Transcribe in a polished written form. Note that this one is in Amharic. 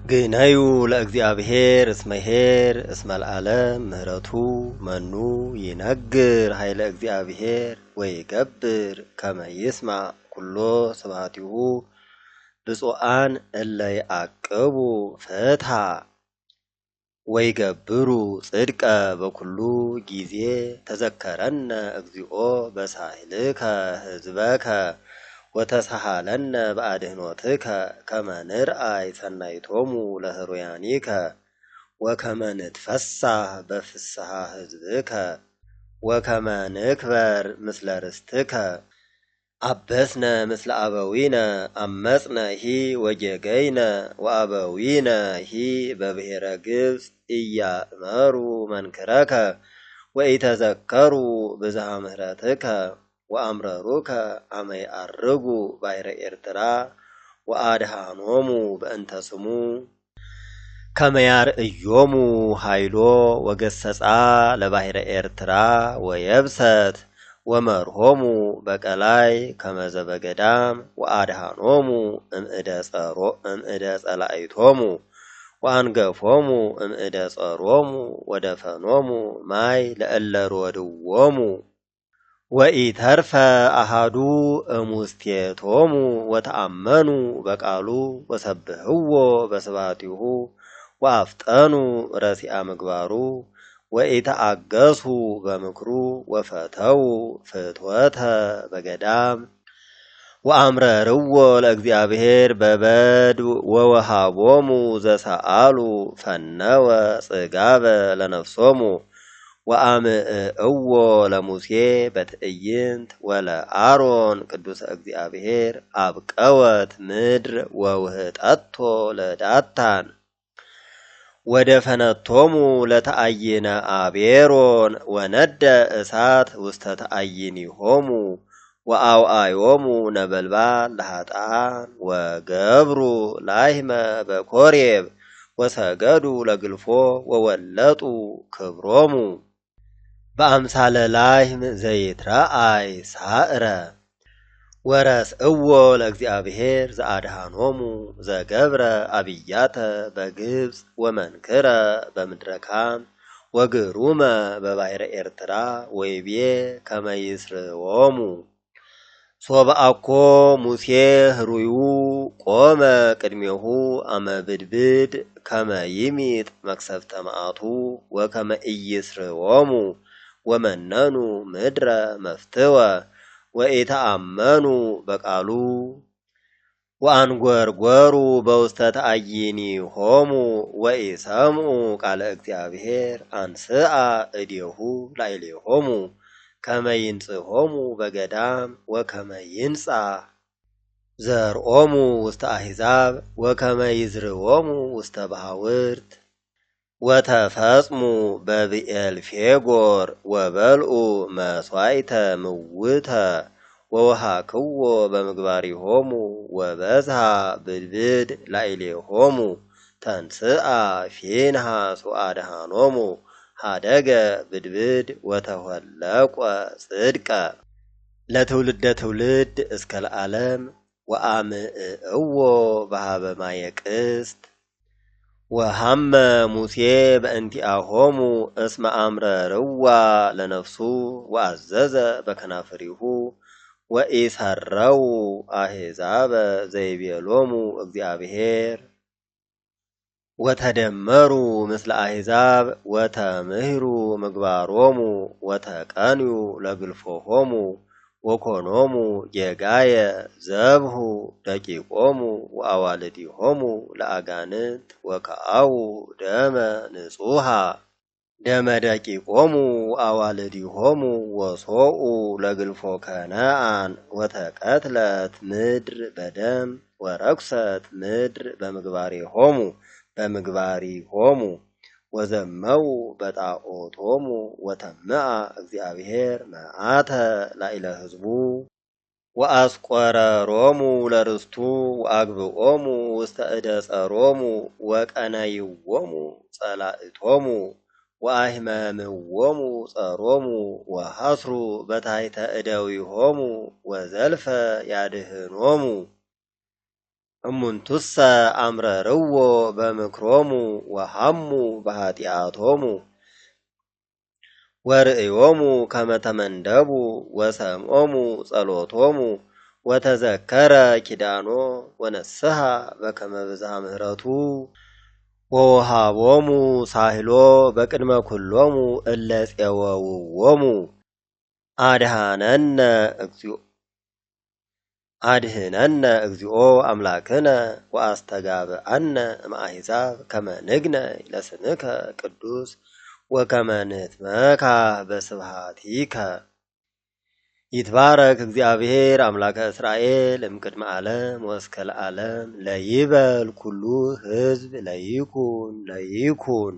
ግነዩ ለእግዚአብሔር እስመ ኄር እስመ ለዓለም ምህረቱ መኑ ይነግር ኃይለ እግዚአብሔር ወይገብር ከመ ይስማዕ ኩሎ ስብሐቲሁ ብፁዓን እለ ይዐቅቡ ፍትሐ ወይገብሩ ጽድቀ በኩሉ ጊዜ ተዘከረነ እግዚኦ በሳህልከ ህዝበከ ወተሳሃለነ በአድኅኖትከ ከመ ንርአይ ሰናይቶሙ ለህሩያኒከ ወከመ ንትፈሳህ በፍስሐ ህዝብከ ወከመ ንክበር ምስለ ርስትከ። አበስነ ምስለ አበዊነ አመፅነ ሂ ወጌገይነ ወአበዊነ ሂ በብሔረ ግብፅ ኢያእመሩ መንክረከ ወኢተዘከሩ ብዝሃ ምህረትከ ወአምረሩከ አመ ይዐርጉ ባሕረ ኤርትራ ወአድኀኖሙ በእንተ ስሙ ከመ ያርእዮሙ ኃይሎ ወገሰጻ ለባሕረ ኤርትራ ወየብሰት ወመርሆሙ በቀላይ ከመ ዘበገዳም ወአድኀኖሙ እምእደ ጸላኢቶሙ ወአንገፎሙ እምእደ ጸሮሙ ወደፈኖሙ ማይ ለእለ ሮድዎሙ ወኢተርፈ አሃዱ እሙስቴቶሙ ወተአመኑ በቃሉ ወሰብህዎ በስብሐቲሁ ወአፍጠኑ ረሲአ ምግባሩ ወኢተአገሱ በምክሩ ወፈተው ፍትወተ በገዳም ወአምረርዎ ለእግዚአብሔር በበድ ወወሃቦሙ ዘሰአሉ ፈነወ ጽጋበ ለነፍሶሙ ወአምዕእዎ ለሙሴ በትዕይንት ወለአሮን ቅዱሰ እግዚአብሔር አብቀወት ምድር ወውህጠቶ ለዳታን ወደፈነቶሙ ለተአይነ አቤሮን ወነደ እሳት ውስተ ተአይኒሆሙ ወአውአዮሙ ነበልባል ለኃጥኣን ወገብሩ ላህመ በኮሬብ ወሰገዱ ለግልፎ ወወለጡ ክብሮሙ በአምሳለ ላህም ዘይትረአይ ሳዕረ። ወረስእዎ ለእግዚአብሔር ዘአድኀኖሙ ዘገብረ አብያተ በግብፅ ወመንክረ በምድረ ካም ወግሩመ በባሕረ ኤርትራ ወይቤ ከመ ይስርዎሙ። ሶበ አኮ ሙሴ ህሩዩ ቆመ ቅድሜሁ አመ ብድብድ ከመ ይሚጥ መቅሰፍተ መዓቱ ወከመ ኢይስርዎሙ ወመነኑ ምድረ መፍትወ ወኢተአመኑ በቃሉ ወአንጐርጐሩ በውስተ ተአይኒሆሙ ወኢሰምዑ ቃለ እግዚአብሔር አንስአ እዴሁ ላዕሌሆሙ ከመ ይንጽሖሙ በገዳም ወከመ ይንጻሕ ዘርኦሙ ውስተ አሕዛብ ወከመ ይዝርዎሙ ውስተ በሐውርት። ወተፈጽሙ በብኤልፌጎር ወበልዑ መሥዋዕተ ምውተ ወወሃክዎ በምግባሪሆሙ ወበዝሃ ብድብድ ላዕሌሆሙ ተንስአ ፊንሐስ ወአድኀኖሙ ኀደገ ብድብድ ወተኈለቆ ጽድቀ ለትውልደ ትውልድ እስከ ለዓለም ወአምዕእዎ በኀበ ማየ ቅስት። ወሐመ ሙሴ በእንቲአሆሙ እስመ አምረርዋ ለነፍሱ ወአዘዘ በከናፍሪሁ ወኢሰረው አሕዛበ ዘይቤሎሙ እግዚአብሔር። ወተደመሩ ምስለ አሕዛብ ወተምህሩ ምግባሮሙ ወተቀንዩ ለግልፎሆሙ ወኮኖሙ ጌጋየ ዘብሁ ደቂቆሙ ወአዋልዲሆሙ ለአጋንንት ወከአዉ ደመ ንጹሃ ደመ ደቂቆሙ ወአዋልዲሆሙ ወሶኡ ለግልፎ ከነአን ወተቀትለት ምድር በደም ወረኩሰት ምድር በምግባሪሆሙ ወዘመው በጣዖቶሙ ወተምአ እግዚአብሔር መዓተ ላዕለ ሕዝቡ። ወአስቆረሮሙ ለርስቱ ወአግብኦሙ ውስተ እደ ጸሮሙ ወቀነይዎሙ ጸላእቶሙ ወአሕመምዎሙ ጸሮሙ ወሐስሩ በታሕተ እደዊሆሙ ወዘልፈ ያድህኖሙ። እሙንቱሰ አምረርዎ በምክሮሙ ወሐሙ በኃጢአቶሙ ወርእዮሙ ከመ ተመንደቡ ወሰምዖሙ ጸሎቶሙ ወተዘከረ ኪዳኖ ወነስሐ በከመ ብዝሃ ምህረቱ ወወሃቦሙ ሳህሎ በቅድመ ኩሎሙ እለ ፄወውዎሙ። አድኀነነ እግዚኦ አድህነነ እግዚኦ አምላክነ ወአስተጋብአነ እምአሕዛብ ከመ ንግነይ ለስምከ ቅዱስ ወከመ ንትመካህ በስብሐቲከ። ይትባረክ እግዚአብሔር አምላከ እስራኤል እምቅድመ ዓለም ወእስከ ለዓለም ለይበል ኩሉ ሕዝብ ለይኩን ለይኩን።